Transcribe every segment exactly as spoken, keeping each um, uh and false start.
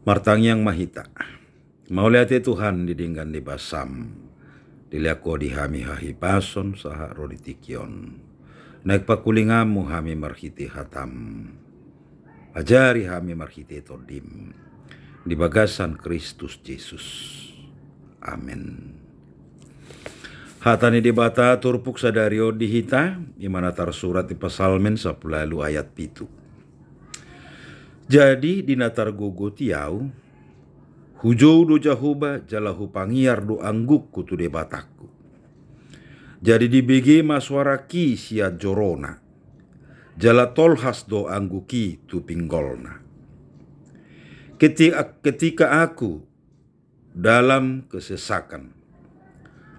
Martangiang ma hita. Mauliate Tuhan di denggan ni basam, dilehon Ho di hami hahipason sahat ro di tingki on. Naeng pangkulinganmu hami marhite hatam. Ajari hami marhite tondim di bagasan Kristus Jesus. Amen. Hata ni Debata turpuk sadari on di hita, i ma na tarsurat di Psalmen sampulu ualu ayat pitu. Jadi di na targogoti ahu, hujou do Jahowa jala hupangiar do anggukku tu Debatangku. Jadi dibege ma suarangki sian jorona, jala tolhas do anggukki tu pinggolna. Ketika, ketika aku dalam kesesakan,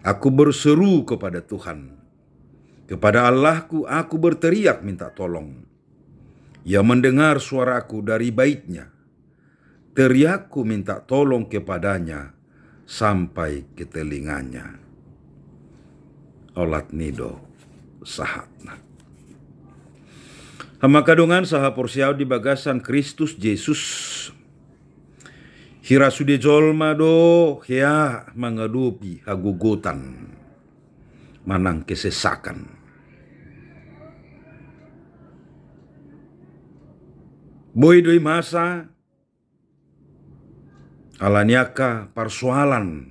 aku berseru kepada Tuhan, kepada Allahku aku berteriak minta tolong. Ia mendengar suaraku dari baitnya. Teriakku minta tolong kepadanya sampai ke telinganya. Olat ni do sahatna. Hamu angka dongan sahaporseaon di bagasan Kristus Jesus, hira sude jolma do hea mangadopi hagogotan manang kesesakan. Boi do i masa ala ni angka parsoalan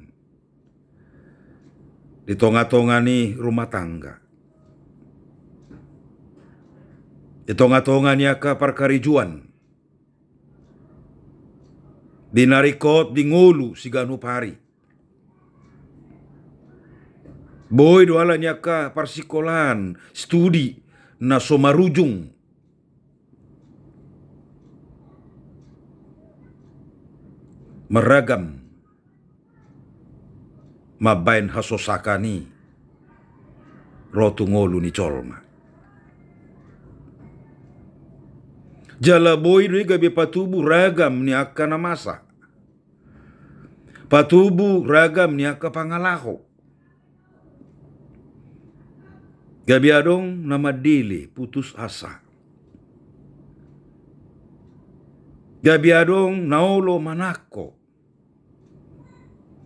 di tonga-tonga ni rumah tangga, di tonga-tonga ni angka parkarejoan, di na ringkot di ngolu siganup ari. Boi do ala ni angka parsikolaan, studi na so marujung. Marragam mambaen hasosakan i ro tu ngolu ni jolma. Jala boi do i gabe patubu ragam ni angka na masa, patubu ragam ni angka pangalaho. Gabe adong na mandele, putus asa. Gabe adong na olo manangko,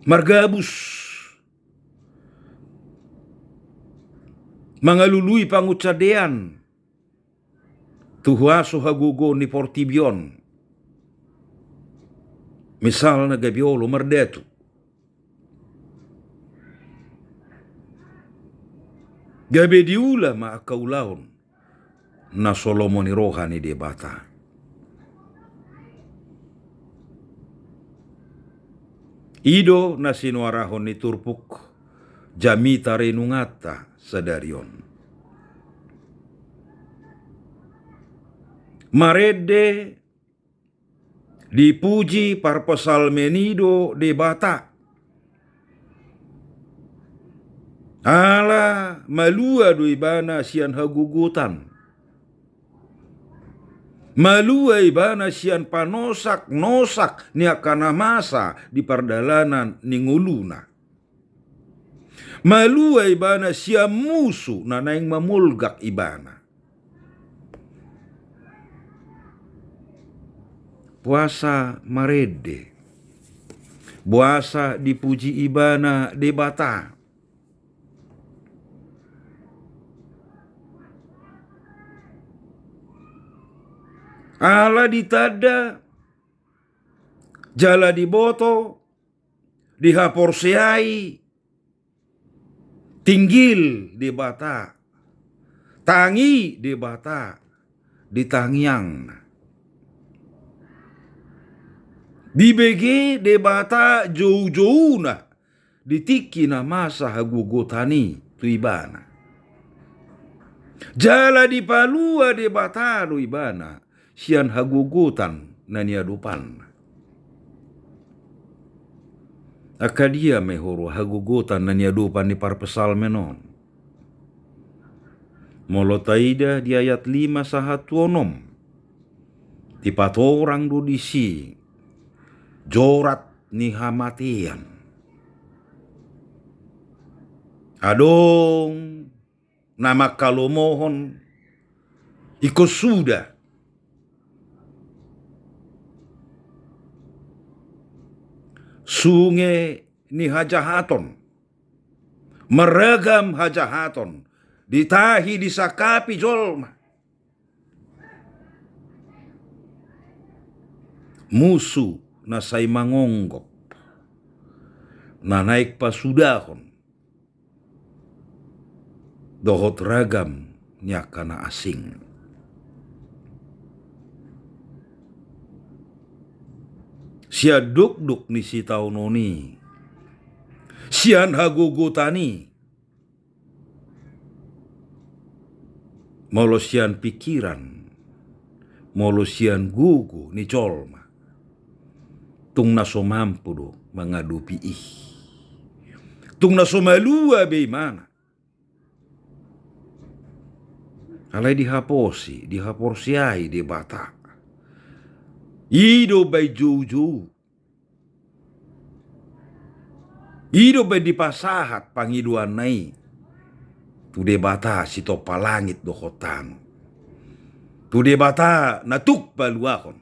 margabus, mangalului pangunsandean tu huaso hagogoon ni portibi on. Misalna gabe olo mardatu, gabe diula ma angka ulaon na so lomo ni roha ni Debata. I do na sinuarahon ni turpuk jamita renunganta sadari on. Marende dipuji parpsalmen i do Debata. Ala malua do ibana sian hagogotan. Malua ibana sian panosak-nosak ni angka na masa di pardalanan ni ngoluna. Malua ibana sian musu na naeng mamolgak ibana. Boasa marende, boasa dipuji ibana Debata. Ala ditanda jala diboto, dihaporseai, tinggil Debata, tangi Debata di tangiangna. Dibege Debata joujouna di tingki na masa hagogotan i tu ibana. Jala dipalua Debata do ibana sian hagogotan na niadopanna. Angka dia ma i huroha hagogotan na niadopan ni parpsalmen on? Molo taida di ayat lima sahat tu onom, dipatorang do disi jorat ni hamatean. Adong na mangkalomohon ingkon suda. Sunge ni hajahaton, marragam hajahaton ditahi disangkapi jolma. Musu na sai mangonggop, na naeng pasudahon, dohot ragam ni angka na asing. Sian dokdok ni sitaonon i, sian hagogotan i, molo sian pikiran, molo sian gogo ni jolma, tung na so mampu do mangadopi i. Tung na so malua be imana. Alai dihaposi, dihaporseai Debata. I do umbaen joujou. I do umbaen dipasahat pangidoanna i tu Debata sitompa langit dohot tano. Tu Debata na tuk paluahon.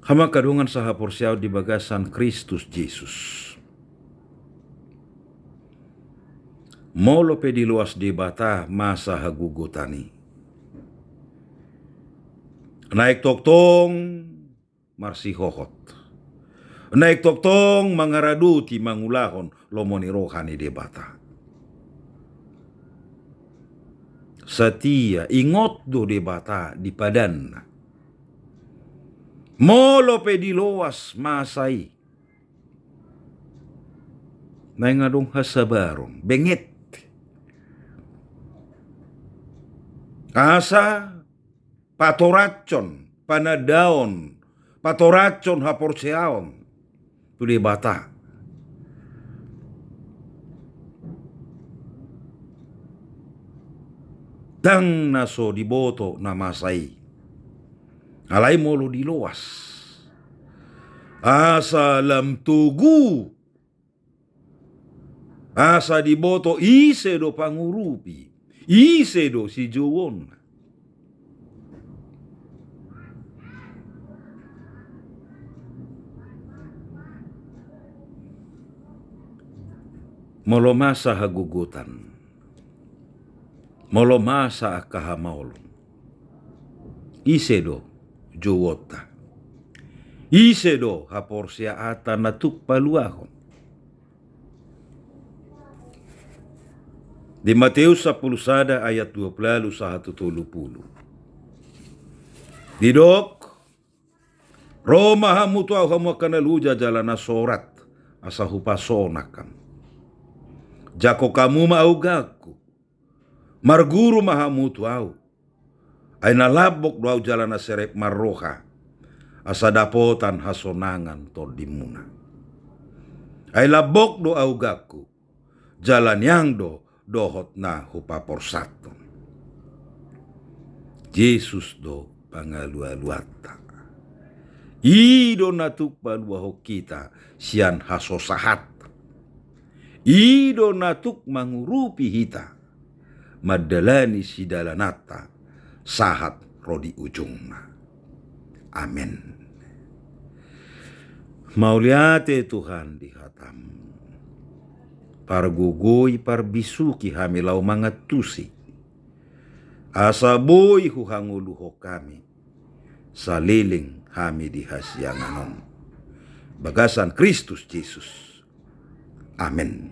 Hamu angka dongan sahaporseaon di bagasan Kristus Jesus. Molo pe diloas Debata masa hagogotan i, naeng tongtong marsihohot. Naeng tongtong mangaradoti mangulahon lomo ni roha ni Debata. Satia, ingot do Debata di padanna. Molo pe diloas masa i, naeng adong hasabaron, benget. Asa patorashon, panandaon, patorashon haporseaon tu Debata. Ndang na so diboto na masa i. Alai molo diloas, asa lam togu, asa diboto ise do pangurupi, ise do sijouonna. Molo masa hagogotan, molo masa angka hamaolon, ise do jouonta? Ise do haporseaanta na tuk paluahon? Di Mateus sampulu sada ayat dua pulu ualu sahat tu tolu pulu. Didok, ro ma hamu tu ahu hamu angka na loja jala na sorat, asa hupasonang hamu. Jangkon hamu ma augangku. Marguru ma hamu tu ahu. Ai na lambok do ahu jala na serep marroha, asa dapotan hasonangan tondimuna. Ai lambok do augangku, jala niang do dohot na hupaporsathon. Jesus do pangalualuanta. I do na tuk paluahon hita sian hasosahat. I do na tuk mangurupi hita mandalani sidalananta sahat ro di ujungna. Amen. Mauliate Tuhan di hatam. Pargogoi, parbisuhi hami laho mangantusi, asa boi huhangoluhon hami saleleng hami di hasiangan on. Bagasan Kristus Jesus. Amen.